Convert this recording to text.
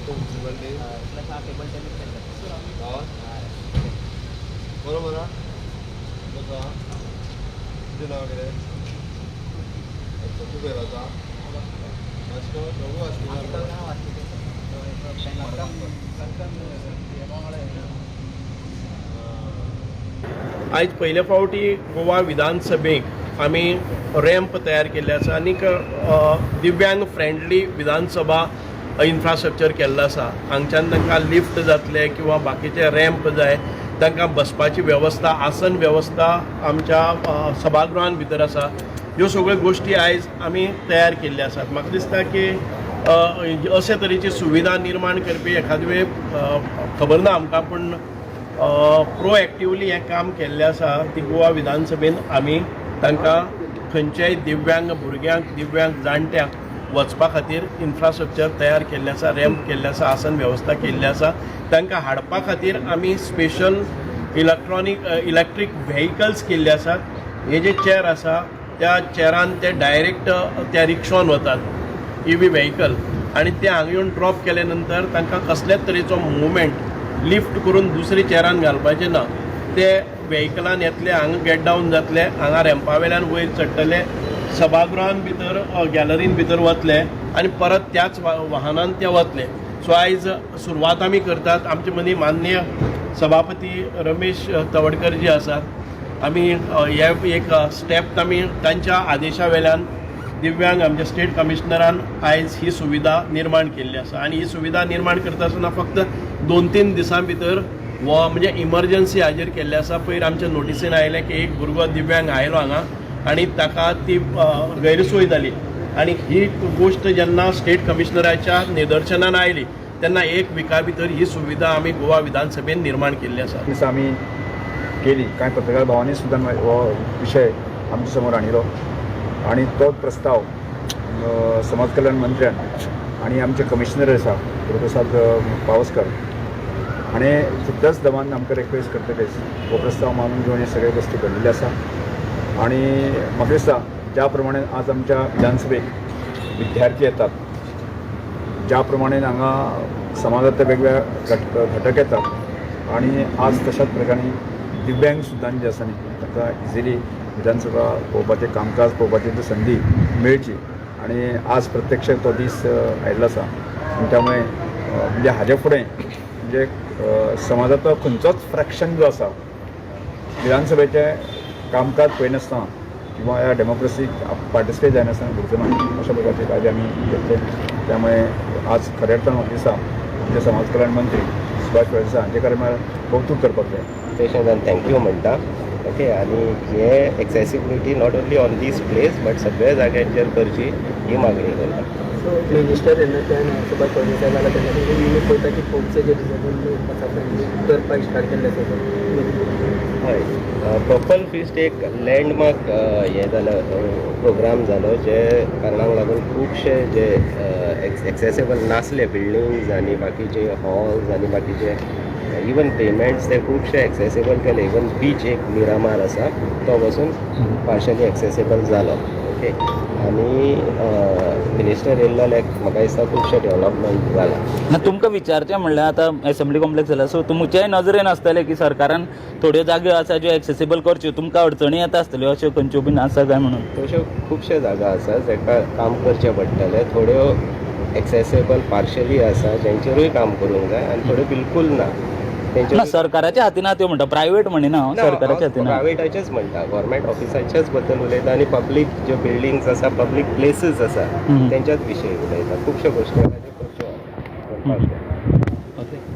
Municipality. Plus हा table tennis centre. हा, बरोबर हा. कसो आहा तुजें नांव कितें? अच्छा, तूं खंय रावता? वास्को. रघु वास्कोकार. आयज पयले फावटी गोवा विधानसभेक आमी रॅम्प तयार केल्ले आसा आनीक दिव्यांग फ्रेंडली विधानसभा इन्फ्रास्ट्रक्चर केल्लो आसा. हांगच्यान तांकां लिफ्ट जातले किंवा बाकीचे रॅम्प जाय, तांकां बसपाची वेवस्था, आसन वेवस्था आमच्या सभागृहान भितर आसा. ह्यो सगळ्यो गोश्टी आयज आमी तयार केल्ल्यो आसात. म्हाका दिसता की अशे तरेची सुविधा निर्माण करपी एखाद वेळ खबर ना आमकां, पूण प्रोएक्टिवली हें काम केल्लें आसा ती गोवा विधानसभेन आमी तांकां खंयच्याय दिव्यांग भुरग्यांक, दिव्यांग जाणट्यांक वचपा खातीर इन्फ्रास्ट्रक्चर तयार केल्लें आसा, रॅम्प केल्लें आसा, आसन वेवस्था केल्ली आसा. तांकां हाडपा खातीर आमी स्पेशल इलेक्ट्रॉनीक इलेक्ट्रीक व्हेकल्स केल्ले आसात. हे जे चॅर आसा, त्या चॅरान ते डायरेक्ट त्या रिक्षॉन वतात, इव्ही व्हेकल, आनी ते हांगा येवन ड्रॉप केले नंतर तांकां कसल्याच तरेचो मुवमेंट, लिफ्ट करून दुसरे चॅरान घालपाचें ना. ते व्हेकलान येतले, हांगा गेट डावन जातले, हांगा रॅम्पा वेल्यान वयर चडटले, सभागृहान भितर गॅलरीन भितर वतले आनी परत त्याच वाहनान ते वतले. सो आयज सुरवात आमी करतात. आमचे मदीं माननीय सभापती रमेश तवडकर जे आसात, आमी हे एक स्टेप आमी तांच्या आदेशा वेल्यान दिव्यांग आमच्या स्टेट कमिशनरान आयज ही सुविधा निर्माण केल्ली आसा. आनी ही सुविधा निर्माण करता आसतना फक्त 2-3 दिसां भितर हो म्हणजे इमर्जन्सी हाजेर केल्ले आसा. पयर आमच्या नोटिसीन आयलें की एक भुरगो दिव्यांग आयलो हांगा आनी ताका ती गैरसोय जाली. आनी ही गोश्ट जेन्ना स्टेट कमिशनराच्या निदर्शनान आयली तेन्ना एक विका भितर ही सुविधा आमी गोवा विधानसभेन निर्माण केल्ली आसा. दिसा आमी केली. कांय पत्रकार भावांनी सुद्दां हो विशय आमच्या समोर हाडिल्लो आनी तो प्रस्ताव समाज कल्याण मंत्र्यान आनी आमचे कमिशनर आसा गुरुप्रसाद पावसकर हाणें तितल्याच दमान आमकां रिक्वेस्ट करतकच हो प्रस्ताव मानून घेवन हे सगळे गोश्टी घडलेले आसा. आनी म्हाका दिसता, ज्या प्रमाणे आज आमच्या विधानसभेक विद्यार्थी येतात, ज्या प्रमाणे हांगा समाजांतले वेगवेगळे घटक येतात आणि आज तशाच प्रकारे दिव्यांग सुद्दां जे आसा न्ही, तांकां इजिली विधानसभा पळोवपाचें कामकाज पळोवपाची ती संदी मेळची आणि आज प्रत्यक्ष तो दीस आयिल्लो आसा. आनी त्यामुळे म्हणजे हाजे फुडें म्हणजे समाजाचो खंयचोच फ्रॅक्शन जो आसा विधानसभेचें कामकाज पळयनासतना किंवा ह्या डेमोक्रेसीक पार्टिसिपेट जायनासतना उरचो ना, अशा प्रकारची काळजी आमी घेतले. त्यामुळे आज खऱ्या अर्थान म्हाका दिसता, आमचे समाज कल्याण मंत्री सुभाष फळदेसाय हांचे कडेन कौतूक करपाक जाय. पेशंटान thank you म्हणटा. ओके, आनी हे accessibility not only on this place but सगळ्या जाग्यांचेर करची ही मागणी करता. सो मिनिस्टर जेन्ना त्यान सुभाष फळदेसाय जाला तेन्ना तेणी पळयता की खुबशे जे डिसेबल लोक आसा तांणी करपाक स्टार्ट केल्ले आसा. हय, पर्पल फिस्ट एक लँडमार्क हें जालो, प्रोग्राम जालो, जे कारणाक लागून खुबशे जे एक्सेसेबल नासले बिल्डिंग्स आनी बाकीचे हॉल्स आनी बाकीचे इवन पेमेंट्स, ते खुबशे एक्सेसेबल केले. इवन बीच एक मिरामार आसा, तो पसून पार्शली एक्सेसेबल जालो. ओके, आनी मिनिस्टर येयल्लो लायक म्हाका दिसता खुबशे डेवलपमेंट जाला. ना, तुमकां विचारचें म्हणल्यार आतां असेंब्ली कॉम्प्लेक्स जाला, सो तुमच्याय नजरेन आसतलें की सरकारान थोड्यो जाग्यो आसा ज्यो एक्सेसिबल करच्यो. तुमकां अडचणी येता आसतल्यो, अश्यो खंयच्यो बीन आसा काय म्हणून? तश्यो खुबश्यो जागा आसा जाका काम करचें पडटलें. थोड्यो एक्सेसेबल पार्शली आसा, जेंचेरूय काम करूंक जाय आनी थोड्यो बिलकूल ना. तेंचेर ना, सरकाराच्या हातीन त्यो म्हणटा, प्रायवेट म्हणिना हांव, सरकाराच्या हातीन. प्रायवेटाचेच म्हणटा, गव्हर्मेंट ऑफिसाच्याच बद्दल उलयता आनी पब्लीक ज्यो बिल्डिंग्स आसा, पब्लीक प्लेसीस आसा, तेंच्याच विशयी उलयता. खुबश्यो गोश्टी आसा ज्यो करच्यो, करपाक जाय. ओके.